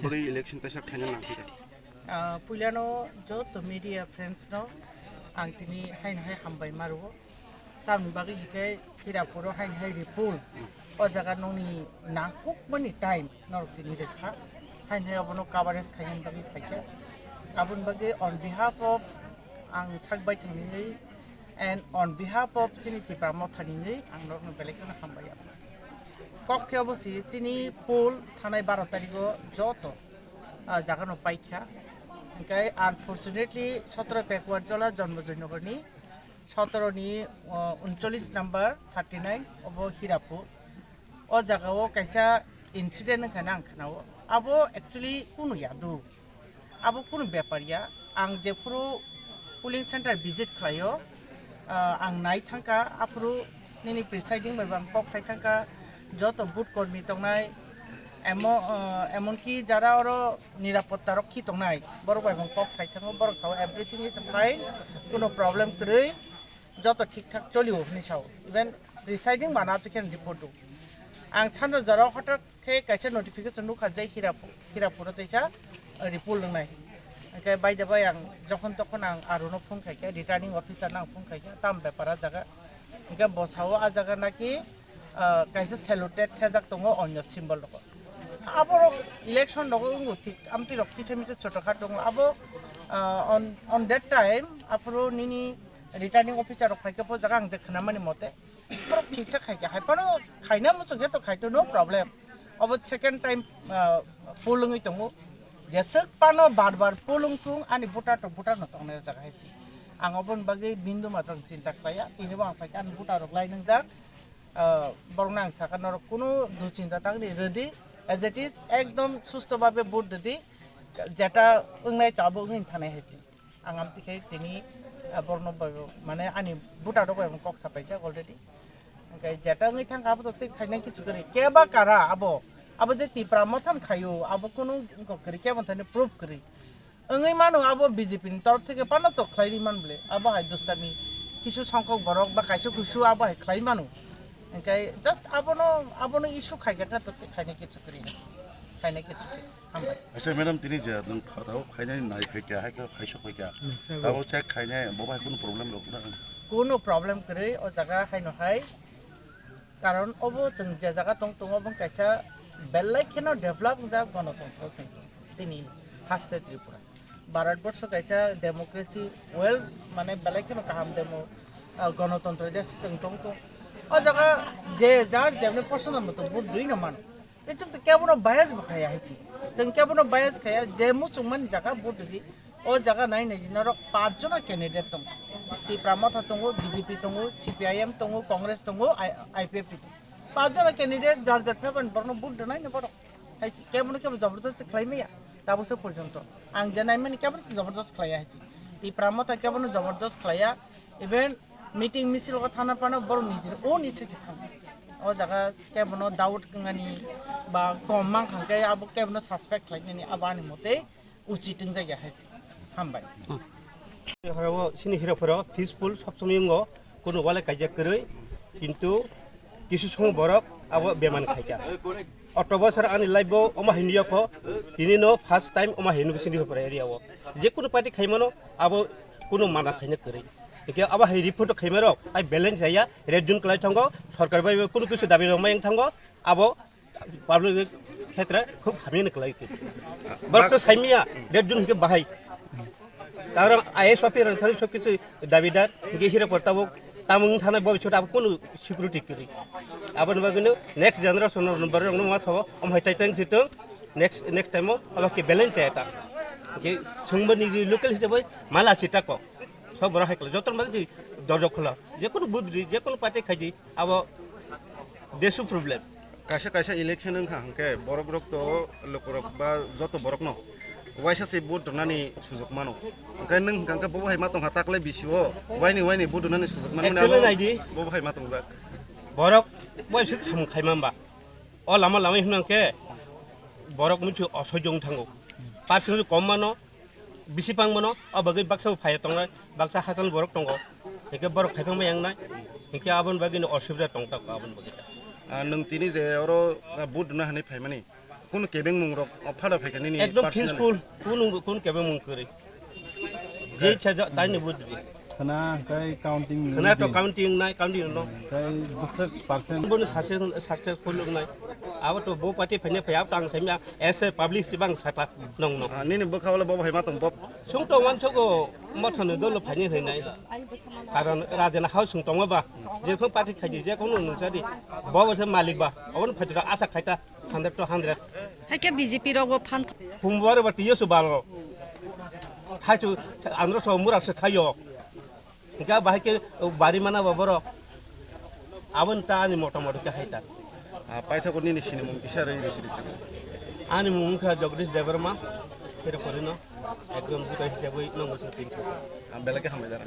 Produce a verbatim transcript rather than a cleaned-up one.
Bagwi election kaisa khaina nang khe. Ah, puilano joto media friends no ang tini haino hai hambai ma rwo. Tamni bagwi hinkhe Hirapuro haino hai Ripul o jaga nokni nangkukmani time norok tini rwkha. Haino hai obono coverage khaina bagwi phaikha. Aboni bagwi on behalf of ang sak bai thangwi and on behalf of chini Tipra Mothani ang norokno belai kheno hambai. Kok khe obo si chini poll thanai baro tarigo joto, ah, jagano paikha. Hinkhe unfortunately sotoro Pekuarjola Jonmojoy Nogorni sotoro ni, ah, uncholish number thirty nine obo Hirapur. O jagao kaisa incident wngkha na ang khnao. Abo actually kunu yadu. Abo kunu bepar ya. Ang jephuru polling center visit khlaio, ah, ang nai thangkha, aphuru nini presiding bai bo ang kok sai thangkha, joto booth kormi tongnai, emo-, ah, emonki jara oro nirapotta rok khi tongnai, borok bai bo ang kok sai thango, borok sao everything is fine, kuno problem kwrwi, joto thik thak cholio hinwi sao. Even presiding bana apikhe report do. Ang sanja jora hotak khe kaisa notification nukha je Hirapur, Hirapuro teisa, uh, Ripul wngnai. Hingkhe by the way ang jokhon tokhon ang arono phone khaikha, returning officer no ang phone khaikha, tam bepar a jaga. Hingkhe bo sao a jaga naki, uh, kaisa saluted thejak tongo onyo symbol rogo. Aborok election rogo wngo thik, amtwi rok kisa misa chotokha tongo. Abo, uh, on, on that time, aphuru nini returning officer rok phaikhe bo jaga ang je khnamani mote. Borok thik thak khai kha, hai phano khaina muchung khe to khai to, no problem. Obo second time, ah, poll wngwi tongo. Jeswk phano bar bar poll wng thung, ani voter to voter no tongnai o jaga hai se. Ang oboni bagwi bindu matwrang chinta khlaiya, tini bo ang phai kha ani voter rok lai nwngjak. Ah, borok no ang sakha norok kunu duchinta tangni rwdi, as it is ekdom susto babe vote rwdi, jeta wngnai to abo wngwi thanai hai se. Ang amtwi khe tini, ah, borokno bai bo, mane ani voter rok bai bo kok sapaijak already. Hingkhe jeta wngwi thangkha abo to tei khaina kichu kwrwi. Keba kara abo, abo je Tipra Mothani khaio, abo kunu wngkok kwrwi, kebo thani proof kwrwi. Wngwi mano abo B J P ni torof theke phano to khlai ri man bole. Abo hai dustami kisu songkok borok ba kaisa kusu abo hai khlai mano. Hingkhe just abono, abono issue khaikha khe to tei khaina kichu kwrwi. Khaina kichu kwrwi. Hambai. Acha madam, tini je nwng kha-, tabuk khainani nai phaikha, hai khe khaisok phaikha. Hmm, tabuk check khainai, bo bai kunu problem rok na? Kunu problem kwrwi o jaga haino hai. Karon obo chwng je jaga tong tongo, obo kaisa belai kheno develop wngjak gonotontro chwng tong, chini haste Tripura. Bharat borsho kaisa democracy, well, mane belai kheno kaham demo, ah, gonotontro desh chwng tong tong. O jaga je jar jemne posondo moto vote rwino mano. Tei chwng to kebono bias bo khaya hai se. Chwng kebono bias khaya, je muchungmani jaga vote rwdi. O jaga nai nai norok pach jona candidate tongo. Tipra Motha tongo, B J P tongo, C P I M tongo, Congress tongo, I-, I P F T tongo. Pach jona candidate jar jar favour ni borokno vote rwnai ni borok. Hai se kebono kebo jabardasti khlai maya. Tabuksa porjonto. Ang je nai mani kebono jabardasti khlaiya hai se. Tipra Motha kebono jabardasti khlaiya. Even meeting misil o thana phano borok nijini o ni se se thang. O jaga kebono doubt wngani ba kom mang kha khe abo kebono suspect khlainani abo ani mote uchit wngjakya hai se. Hambai. Horo sini hero phoro peaceful sob somoi wngo, kuno wale kaijak kwrwi, kintu kisu song borok abo beman khaikha. October sar ani life bo omo hinwi yokho, tini no first time omo hinwi sini horo area o. Je kuno party khaimano abo kuno mana khaina kwrwi. Hingke abo hai report khaima rok, ai balance jaya, red zone kwlai thango, sorkar bai kuno kisu dabi rok mayang thango, abo public khetre khub hamya ni kwlai khe. Borok to saimya, red zone hingke bahai. Karon I A S officer rok thani sob kisu dabidar, hingke hire por tabuk tamung thana bo bichot abo kuno security kwrwi. Aboni bagwino next generation rok no borok rok no ma sabo, om hai tai tang situng, next, next time o abo ke balance jaya ta. Hingke sungbo ni local hisabai mala sita ko. Sob borok hai kwlai, joto ni bagwi dorja khula. Je kono budri, je kono party khaidi, abo desu problem. Kaisa kaisa election wngkha hwnkhe borok rok to, lukurok ba joto borok no waisa se vote rwnani sujok mano. Hwnkhe nwng hwnkha hwnkhe bobo hai ma tongkha takle bisi o, waini waini vote rwnani sujok mano. Actually, naidi. Bobo hai ma tongjak. Borok bo sik samung khaima hwnba. O lama lama hwnba hwnkhe borok muitu osoijong thango. Percentage kom mano, bisi bang mano, o bagwi baksa bo phaiya tongnai, baksa hachal borok tongo. Hingke borok khaipang bai yangnai, hingke aboni bagwi no osubida tong tako aboni bagwi. Ah, nwng tini je oro, ah, vote rwna hinwi phaimani, Kunu kebeng mung rok o phada phaikha nini ekdom personally? Peaceful, kunu, kunu kebeng mung kwrwi. Jei cha ja, taini budri. Khna hwnkhe counting Khna to nini? Counting nai, counting no. Hwnkhe bwswk percent? Bono success, successful wngnai. Abo to bo party phaina phai, abo to ang saimya, as a public sibang sata nong no. Ah, nini bwkha wala bo hai ma tong bob. Sung to wan chogo, mothano dolo phaini hwnai. Karon rajana house sung tongo ba, je khon party khaidi, je kono nungsadi, bo bo se malik ba, obon phaitira asa khaita. Hundred to hundred. Hai khe B J P rok bo phan. Humbar ba tiyo su balo. Thai tu andro so mura se thayo. Ga bahai ke bari mana ba borok. Abon ta ani mota mota ke hai ta. Ah, paithakgo nini sinimung kisa rwi rwi siri chang. Ani mung kha Jagdish Debbarma. Kero korino. Ekdom buta hisabwi nongo se tin. Ah, belai khe hambai jara.